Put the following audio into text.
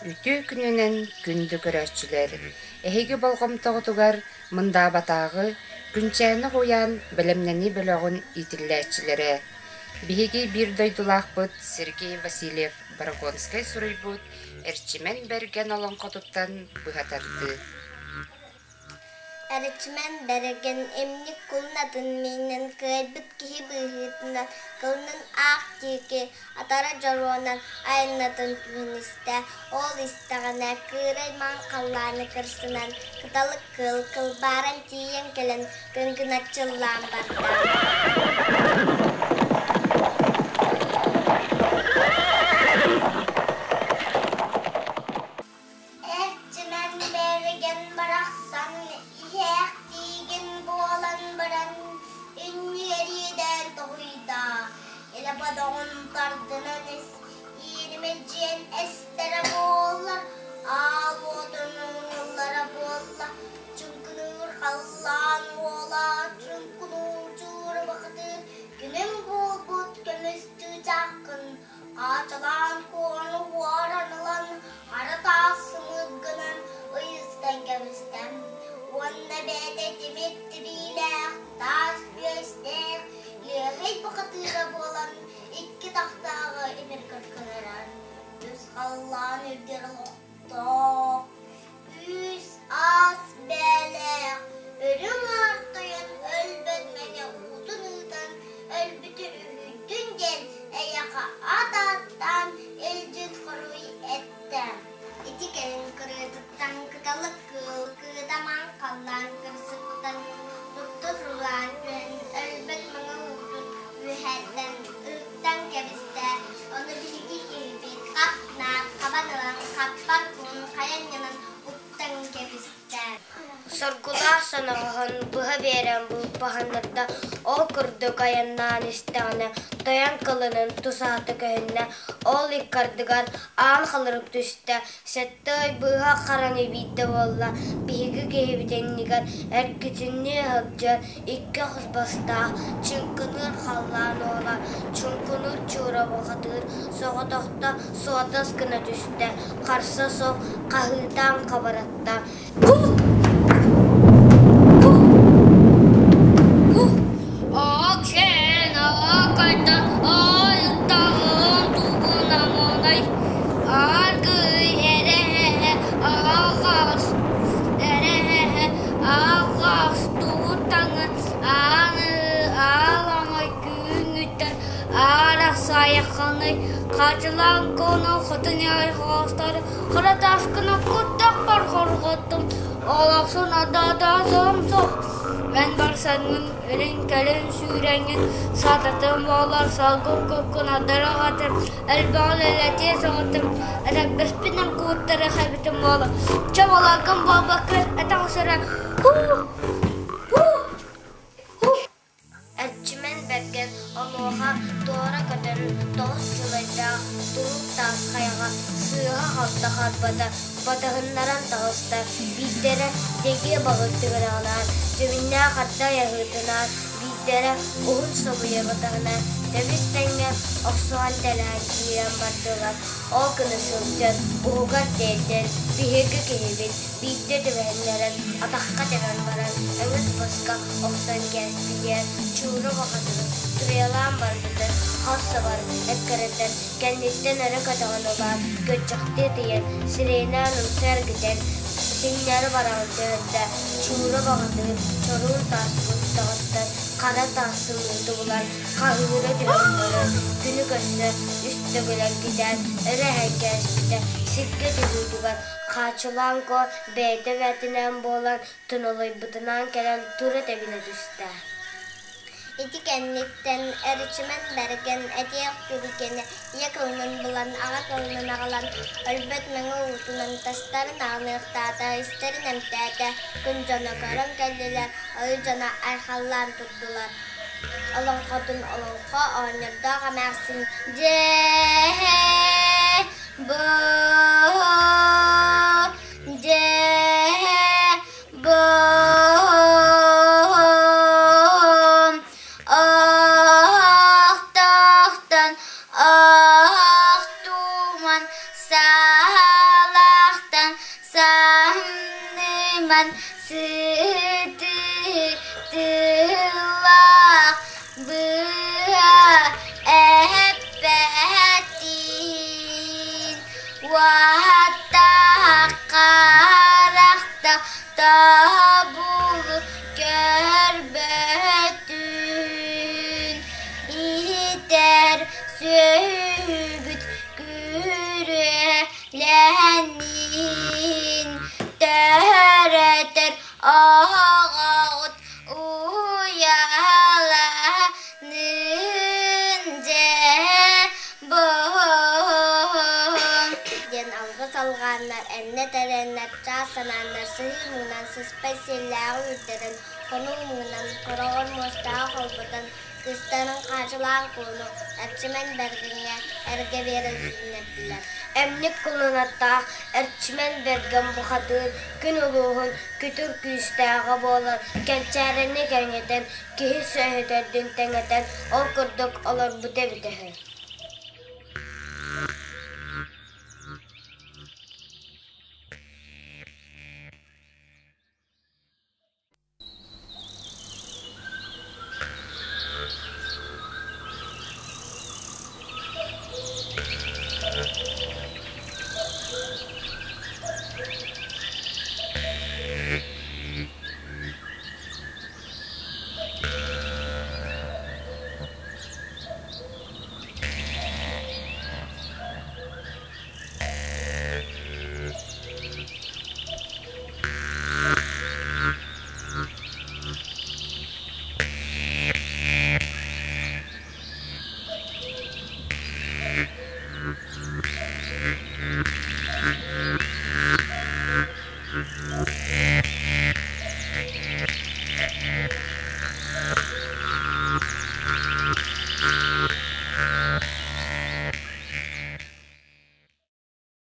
Үтүө күнүнэн күндү көрөөччүлэр! Эһиги болҕомтоҕутугар Мындаабатааҕы Күнчээнэ уһуйаан бэлэмнэнии бөлөҕүн иитиллээччилэрэ, биһиги биир дойдулаахпыт Сергей Васильев Борогонскай суруйбут Эрчимэн Бэргэн олоҥхотуттан быһа тардыы. Эрчимэн Бэргэн эмньик кулунатын миинэн кыайбыт киһи быһыытынан кылынан аах диэки атара дьоруонан айаннатын түһэн истэ. Ол истэҕинэ кыырай маҥ халлааны кырсынан кыталык кыыл кылбааран тиийэн кэлэн кыҥкыначчыллаан барда. Эрчимэн Бэргэн барахсан иһээхтиигин буолан баран иннигэр иэдээн тоһуйда, илэ бодоҕун тардынан ис ииримэлдьийэн эстэрэ буоллар, аал уотун ыллара буолла, чуҥкунуур халлаан уола, чуҥкунуур чуура бухатыыр күнүм буолбут көмүс чыычааххын Хаачалаан куону уоран ылан, хара таас сымыыт гынан ыйыстан кэбистэ уонна бэйэтэ тимир тибиилээх, таас түөстээх, лүөһэй бухатыыра буолан икки тахтааҕы имир кыркынарар, үс халлаан үрдүгэр олохтоох, үс аас бээлээх, үрүҥ аар тойон өлбөт мэҥэ уутун ыытан өлбүтү үһүйдүн диэн эйиэхэ ат ааттаан илдьит хоруй эттэ. Ити кэлин кырыытыттан кыталык кыыл кыыдамаан халлаан кырсыттан супту сурулаан түһэн өлбөт мэҥэ уутун үөһэттэн ыттан кэбистэ. Ону биһиги киһибит хап-наат хабан ылан хаппар куун хайа анньынан уктан кэбистэ. Соргулаах соноҕоһун быһа биэрэн булпаһыннарда, ол курдук айаннаан истэҕинэ тойон кылынын тусаһата көһүннэ, ол иккардыгар аан халырык түстэ, сэттэ ый быыһа хараҥа биирдэ буолла, биһиги киһибит иннигэр эргичиҥнии сылдьар икки хос бастаах, чыҥкыныыр халлаан уола, чуҥкунуур чуура бухатыыр соҕотохто суотас гына түстэ, харса суох хаһыытаан хабыратта Хара тааскына куттахпар хорҕоттум, олохсун адаатаасым суох. Эн барсаҥҥын илин-кэлин сүүрэҥҥин, саататым буолар салгын куккун аддарах атым, элбэҕи үлэлэтиэ соҕотум, эрэбэспинэн кууттарыах эбитим буола. Чэ баларгын буолбаккын этэх сыра һуу һуу һуу Эрчимэн Бэргэн онуоха туора көтөн тоҕус дьулайдаах туруук таас хайаҕа сыыһа-халта харбата батыһыннаран таҕыста, биирдэрэ дэгиэ баҕыр тыҥыраҕынаан, дьүһүннээх ардай аһыытынаан, биирдэрэ уһун собуйа батаһынан тэбис-тэҥҥэ охсуһан тэлэһэн киирэн бардылар. Ол гына сылдьан уһугар тиэрдэн биһиги киһибит биирдэ түбэһиннэрэн атахха тэбэн баран өҥүс баска охсон кээспитигэр Чуура баҕатыгар туруйалаан барбытын хас сабар эккирэтэн кэнниттэн өрө көтөҕөн ылаат көччөхтүү ытыйан сирэйинээн умса эргитэн сиҥнэри бараҕын түһэрдэ. Чуура баҕатыгар чоруун таас куттаҕыттан хара таас сымыыты булан хаһыыра түһэн баран күнү көрсө үс төгүл эргитэн өрө эһэн кээспитэ сиргэ түһүүтүгэр Хаачылаан Куо бэйэтэ бэйэтинээн буолан туналыйбытынаан кэлэн тура тэбинэ түстэ. Ити кэнниттэн Эрчимэн Бэргэн этиэх күргэнэ ийэ кылынан булан, аҕа кылынан аҕалан, өлбөт мэҥэ уутунан тастарын ааныахтаата, истэрин эмтээтэ, күн дьоно көрөн кэллилэр, ойуу дьоно айхаллаан турдулар. Олоҥхотун олоҥхо оонньордоох эмээхсин дьэ бу дьэ бу охтохтон охтуман сааланна. Сытыы тыллаах быһа эппэтин уоттаах харахта тобулу көрбөтүн иһитэр сүөһүгүт күрүөлэһэнин төһөрөтөр оһоҕоҕут уйаланын дьэ боһон диэн алгыс алҕааннар, эннэ тэрэннэр, чаас санааннар, сыһыы муҥунан, сыспай сиэллээҕи үрдэтэн, хонуу муҥунан, хороҕор муостааҕы холботон, Кыыстарын хаачылаан кууну Эрчимэн Бэргэҥҥэ эргэ биэрэн сүүннэрдилэр. Эмньик кулунаттаах Эрчимэн Бэргэн бухатыыр күн улууһун күтүр күүстээҕэ буолан, кэнчээрэни кэҥэтэн, киһи сүөһүтэрдин тэҥэтэн, ол курдук олорбута эбитэ үһү.